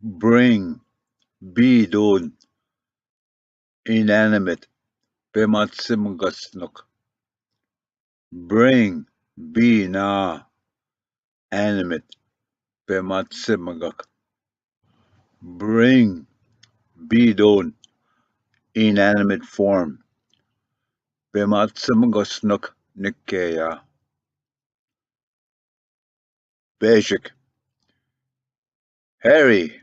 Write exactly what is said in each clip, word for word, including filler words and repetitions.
Bring, be doon, inanimate, bemad simgosnok. Bring, be na, animate, bemad simgok. Bring, be doon, inanimate form, bemad simgosnok nikkeya. Bejik. Harry,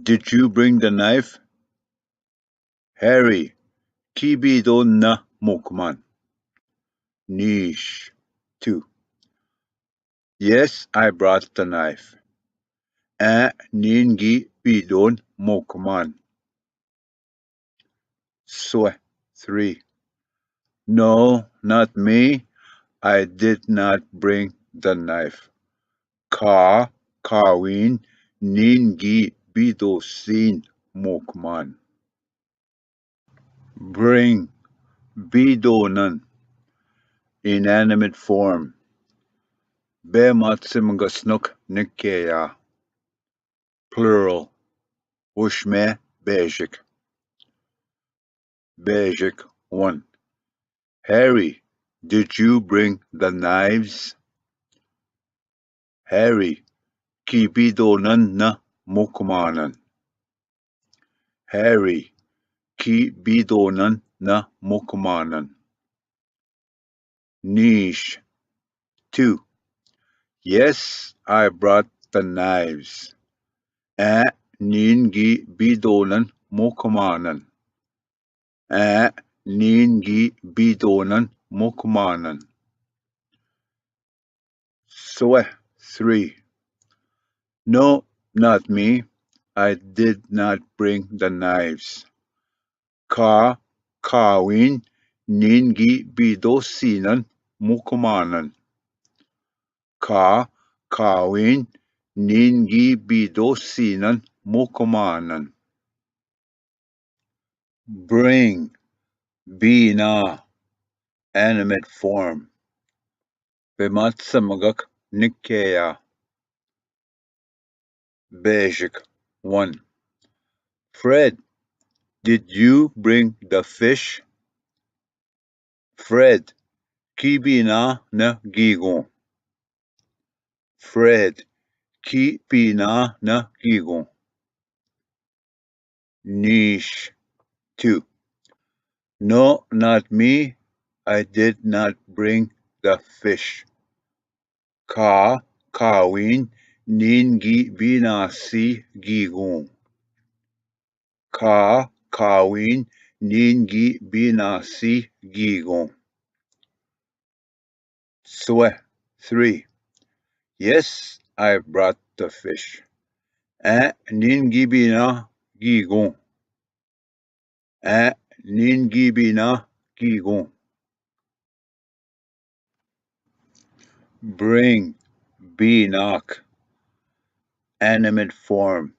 did you bring the knife? Harry, ki be doon na mukman? Nish. Two. Yes, I brought the knife. Ee, nin gi be doon mukman. Swe. Three. No, not me. I did not bring the knife. Ka, kawin, nin gi be doon sin mukman. Bring, be doonan, inanimate form, bemad simgosnok nikkeya. Plural, ushme bejik. Bejik. One. Harry, did you bring the knives? Harry, ki be doonan na mukmanan? Harry, ki be doonan na mukmanan? Nish. Two. Yes, I brought the knives. Ee, nin gi be doonan mukmanan. Ee, nin gi be doonan mukmanan. Swe. Three. No, not me. I did not bring the knives. Ka, kawin, nin gi be doon sinan mukmanan. Ka, kawin, nin gi be doon sinan mukmanan. Bring, be na, animate form, bemad simgok nikkeya. Bejik. One. Fred, did you bring the fish? Fred, ki be na na gigon? Fred, ki be na na gigon? Nish. Two. No, not me. I did not bring the fish. Ka, kawin, nin gi be na si gigon. Ka, kawin, nin gi be na si gigon. Swe. Three. Yes, I brought the fish. Ee, nin gi be na gigon. Ee, nin gi be na gigon. Bring, be nak, animate form,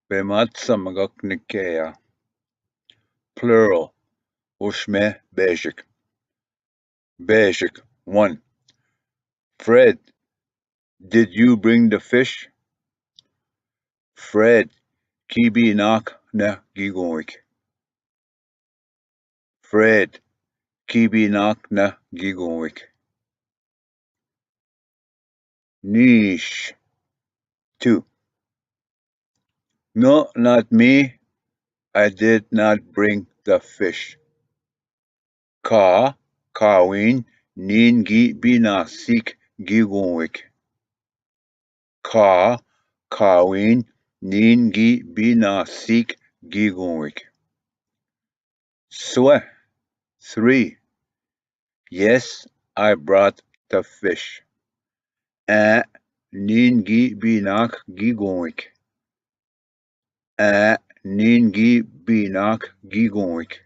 bemad simgok nikkeya. Plural, ushme bejik. Bejik. One. Fred, did you bring the fish? Fred, ki be nak na gigon wik? Fred, ki be nak na gigon wik? Nish. Two. No, not me. I did not bring the fish. Ka, kawin, nin gi be na si gigon wik. Ka, kawin, nin gi be na si gigon wik. Swe. Three. Yes, I brought the fish. Ee, nin gi be nak gigon wik. Ee, nin gi be nak gigon wik.